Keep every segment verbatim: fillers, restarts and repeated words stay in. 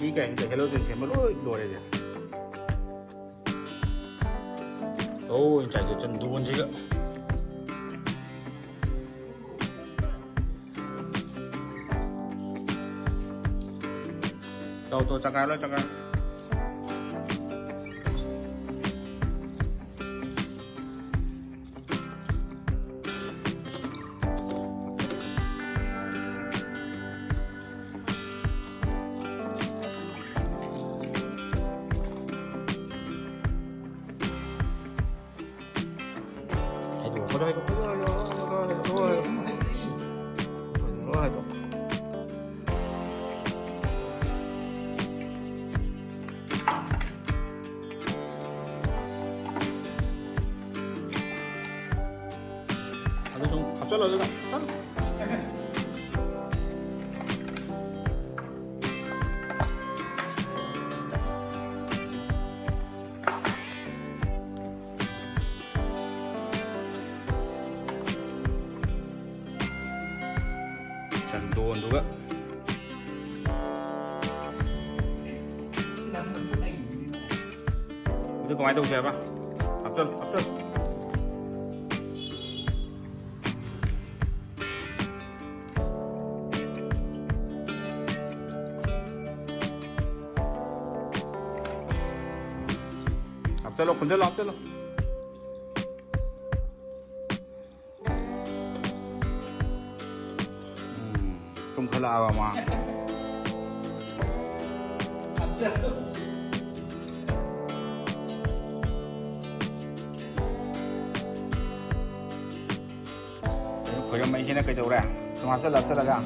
ꯁꯤ ꯀꯩꯅꯣ ꯍꯦꯂꯣꯖꯦꯟ ꯁꯦꯝꯕ ꯂꯣꯏ ꯂꯣꯏꯔꯦꯁꯦ꯫ ꯂꯣꯏ ꯆꯥꯏꯊꯣꯛ ꯆꯟꯗꯣꯟꯁꯤꯒ꯫ ꯇꯧ, ꯇꯧ, ꯆꯀꯥꯏꯔꯣ, ꯆꯀꯥꯏꯔꯣ꯫ ꯍꯥꯏꯗꯣꯛꯑꯣ, ꯍꯥꯏꯗꯣꯛꯑꯣ, ꯍꯥꯏꯗꯣꯛꯑꯣ, ꯍꯥꯏꯗꯣꯛꯑꯣ, ꯍꯥꯏꯗꯣꯛꯑꯣ, ꯍꯥꯏꯗꯣꯛꯑꯣ, ꯍꯥꯏꯗꯣꯛꯑꯣ, ꯍꯥꯏꯗꯣꯛꯑꯣ꯫ ꯑꯗꯨ ꯁꯨꯝ ꯍꯥꯞꯆꯜꯂꯣ ꯑꯗꯨꯒ꯫ ꯆꯟꯗꯣꯟꯗꯨꯒ꯫ ꯑꯗꯨ ꯀꯃꯥꯏꯅ ꯇꯧꯁꯦ ꯍꯥꯏꯕ? ꯍꯥꯞꯆꯜ, ꯍꯥꯞꯆꯜ꯫ ꯍꯥꯞꯆꯜꯂꯣ, ꯈꯨꯟꯖꯜꯂꯣ, ꯍꯥꯞꯆꯜꯂꯣ꯫ ꯎꯝ, ꯇꯨꯝꯈꯠꯂꯛꯑꯕ ꯃꯥ꯫ ꯈꯣꯏꯔꯝꯕꯩꯁꯤꯅ ꯀꯩꯗꯧꯔꯦ? ꯁꯨꯝ ꯍꯥꯞꯆꯜꯂ ꯍꯥꯞꯆꯜꯂꯒ꯫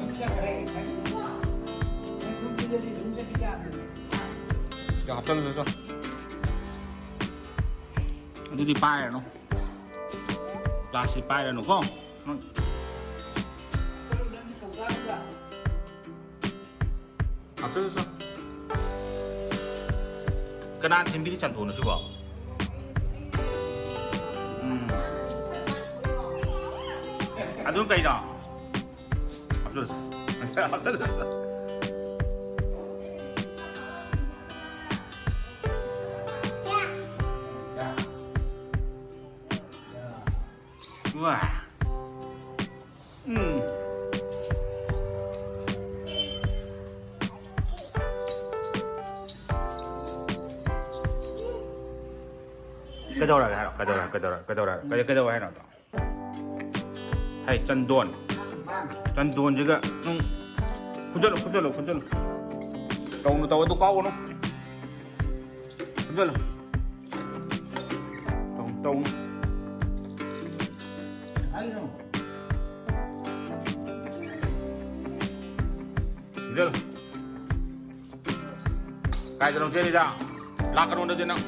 ꯍꯥꯞꯆꯜꯂꯁꯨ꯫ ꯑꯗꯨꯗꯤ ꯄꯥꯏꯔꯅꯨ꯫ ꯒ꯭ꯂꯥꯁꯁꯤ ꯄꯥꯏꯔꯅꯨꯀꯣ꯫ ꯎꯝ꯫ ꯍꯥꯞꯆꯜꯂꯨ, ꯆꯣ꯫ ꯀꯅꯥ ꯊꯤꯟꯕꯤꯔꯤ ꯆꯟꯗꯣꯟ ꯑꯁꯤꯕꯣ? ꯎꯝ꯫ ꯑꯗꯨ ꯀꯩꯅꯣ? ꯍꯥꯞꯆꯜꯂꯨ, ꯆꯣ꯫ ꯍꯥꯞꯆꯜꯂꯨ, ꯆꯣ꯫ ꯎꯝ꯫ ꯀꯩꯗꯧꯔꯒꯦ ꯍꯥꯏꯔꯣ? ꯀꯩꯗꯧꯔꯒꯦ? ꯀꯩꯗꯧꯔꯒꯦ? ꯀꯩꯗꯧꯔꯒꯦ? ꯀꯩ-, ꯀꯩꯗꯧꯔꯦ ꯍꯥꯏꯅꯣ ꯑꯗꯣ? ꯍꯩ, ꯆꯟꯗꯣꯟ꯫ ꯆꯟꯗꯣꯟꯁꯤꯒ ꯅꯪ ꯐꯨꯖꯜꯂꯨ, ꯐꯨꯖꯜꯂꯨ, ꯐꯨꯖꯜꯂꯨ꯫ ꯇꯧꯅꯨ, ꯇꯧ, ꯑꯗꯨ ꯀꯥꯎꯒꯅꯨ꯫ ꯐꯨꯖꯜꯂꯨ꯫ ꯇꯧꯅꯨ, ꯇꯧꯅꯨ꯫ ꯐꯨꯖꯜꯂꯨ꯫ ꯀꯥꯏꯗꯅꯣ ꯆꯦꯜꯂꯤꯗ? ꯂꯥꯛꯀꯅꯣ ꯅꯗꯤ ꯅꯪ꯫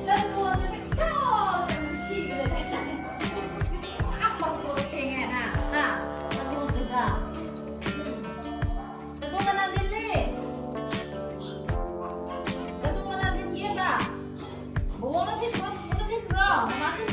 ꯆꯠꯂꯣ, ꯑꯗꯨꯒ ꯏꯀꯥꯎꯗ ꯅꯨꯡꯁꯤꯈ꯭ꯔꯦ꯫ ꯑꯥ, ꯃꯀꯣꯛ ꯁꯦꯡꯉꯦ ꯅꯪ, ꯍꯥ? ꯃꯀꯣꯛꯇꯨꯒ꯫ ꯎꯝ꯫ ꯀꯗꯣ ꯀꯅꯥ ꯊꯤꯜꯂꯤ? ꯀꯗꯣ ꯀꯅꯥ ꯊꯤꯟꯒꯦꯕ? ꯕꯣꯕꯣꯅ ꯊꯤꯟꯕ꯭ꯔꯣ? ꯄꯨꯄꯨꯅ ꯊꯤꯟꯕ꯭ꯔꯣ? ꯃꯃꯥꯅ